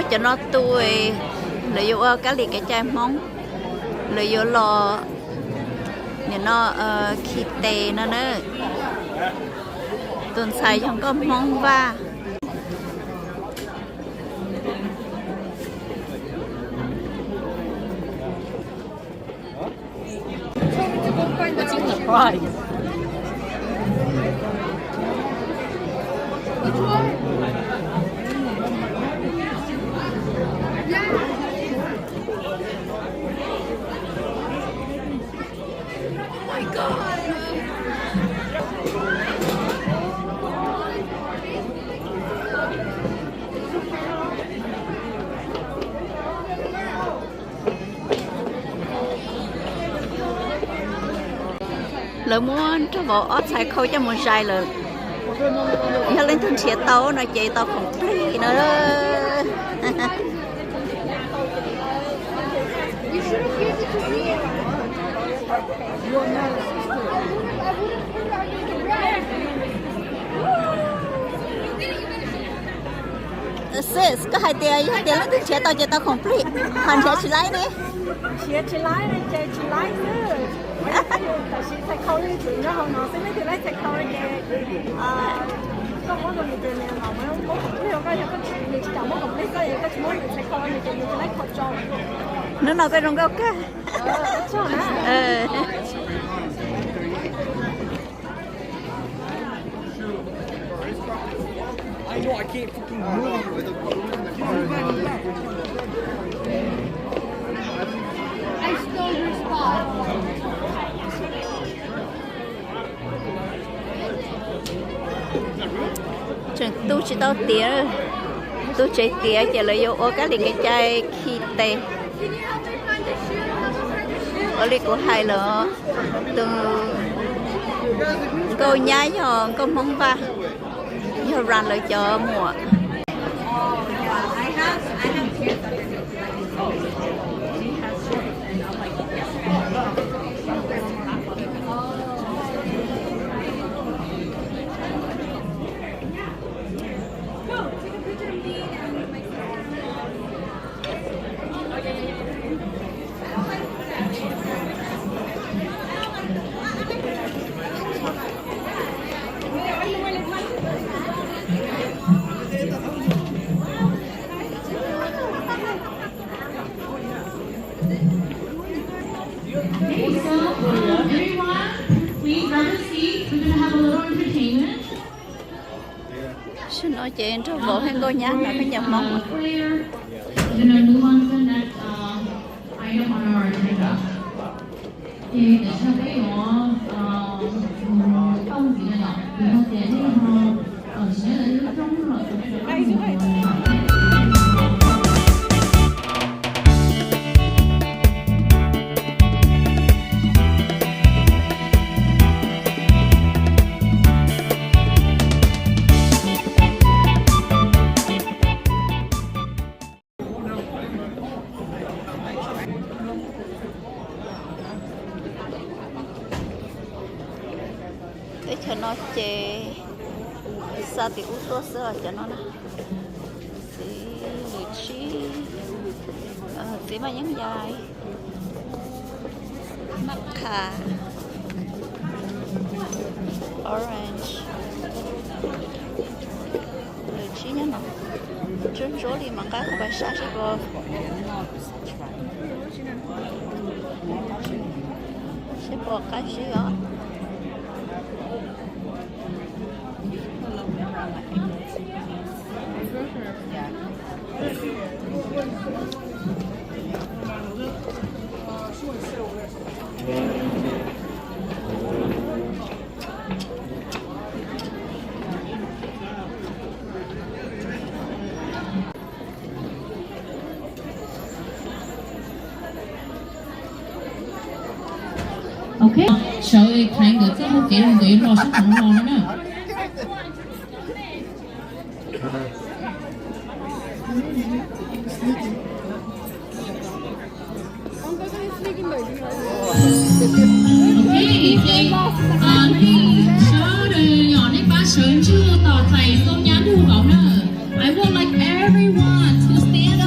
Cov no tus lawv yuav ua kab lis kev cai Hmoob, lawv yuav los nim no khi tes no na. Tus ntxhais yog nkauj Hmoob Vaj. Lawv muab nraug vauv ob txhais khau coj mus zais lawm. Yog leej twg nrhiav tau no ces tau khoom plig no. Sis, koj hais tias yog tias leej twg nrhiav tau ces tau khoom plig, ho nrhiav tsis laib ne? Nrhiav tsis laib ces tsis laib xwb. Tam sim txhais khau li tsis nyob hauv no xwb, leej twg laib txhais khau ces koj muab rau nws ces nws mam muab khoom plig rau koj, yog koj tsis, nws tsis kam muab khoom plig koj, yog koj tsis muab nws txhais khau rau nws ces nws tsis laib khau tso. Hnub no koj zoo nkauj kawg. I know I can't fucking move. I stole your spot. Tseem tu tsis tau tiav, tu tsev tiav ces lawv yuav ua kab lis kev cai khi tes. Ua li kuv hais lawm, tus nkauj nyab yog nkauj Hmoob Vaj, yog Ran lawv cov muam. Okay, so, uh, everyone, please grab a seat. We're gonna have a little entertainment. Tam sim no ces nraug vauv thiab nkauj nyab no peb cov Hmoob. We're gonna move on to the next, uh, item on our agenda. Ces tam sim no peb yuav, uh, tau ntxiv no yom, vim hais tias nej ho, uh, tsis nyob ntawm lub roob los tus Teb chaws no ces xa tim ub tuaj xwb os cov no na. Txiv lwm tsib, txiv maj yeeb yai, maj qha, orange, lwm tsib nyob no. Ntsuab ntsuab li mas nqa kuv pais saib seb puas, seb puas qab zib os. Ok, sawv kheev nkawd txoj hau kev los nkawd yuav los sab tod los no na. Ok, sawv daws, nej pab sawv ntsug tos txais nkauj nyab nraug vauv na. I would like everyone to stand up.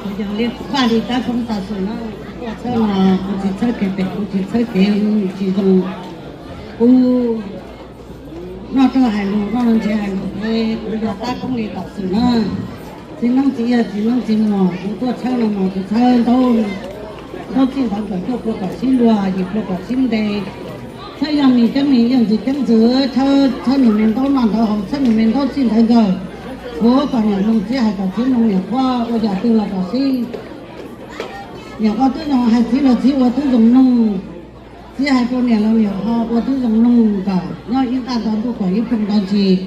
Kuv yog li vaj li tab koob tas xwm na, kuv tuaj txhawb no kuv tsis txhawb kev pem, kuv tsis txhawb kev tsis zoo, kuv noj rau hais lus, noj rau ntsev hais lus, kuv yog tab koob li tam xwm na. Txiv neeb txiv yaig txiv neeb txiv muam, kuv tuaj txhawb no mas kuv txhawb ntaub, ntaub txij ntawv kaum cuaj pluas kaum tsib nruas, yim pluas kaum tsib nte, txhawb yog mis ceeb mis, yog ntxwv ceeb ntxwv, txhawb nws me ntaub noj ntaub haus, txhawb nws me ntaub txij ntawv nkawg. Kuv kom niam mloog, txiv hais kom txiv mloog, niam qhuab ua yam twg los kom txiv, niam ua tib zoo, hais txiv los txiv ua tib zoo mloog, txiv hais rau niam los niam ho ua tib zoo mloog, kom nyob ib ntaj nto ntuj kom ib ploog nto ntsis.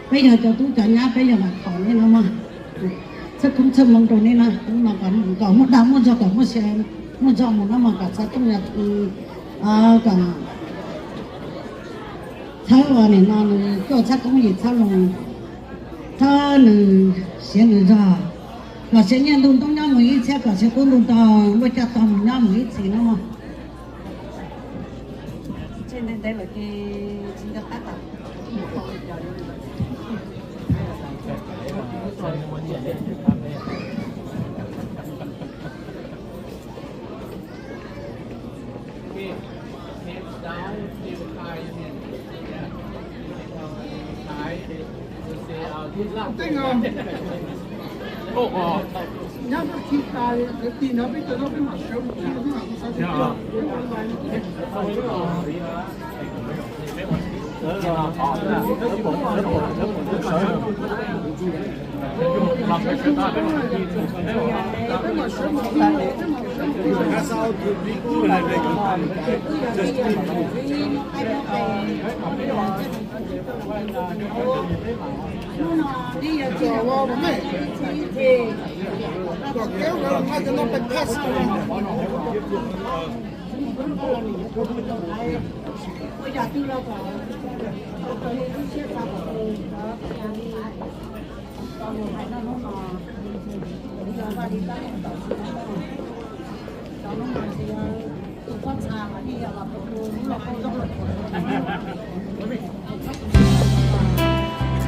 Peb yog cov tub cov nyab, peb yog mam thom nej no mog, txhawb koob txhawb hmoov rau nej na, hnub no kom muaj dag muaj zog, kom muaj sia muaj zog mus no mog, kom txhawb koob, kom txhawb ua nim no nws tuaj txhawb koob yim txhawb loo. Thov nws siav nws zog, kom siav nyiaj ntuj ntoob nyob mus ib txhiab, kom siav kub ntuj nto luaj coj tog mus nyob mus ib txhis no.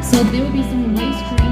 So there will be some waste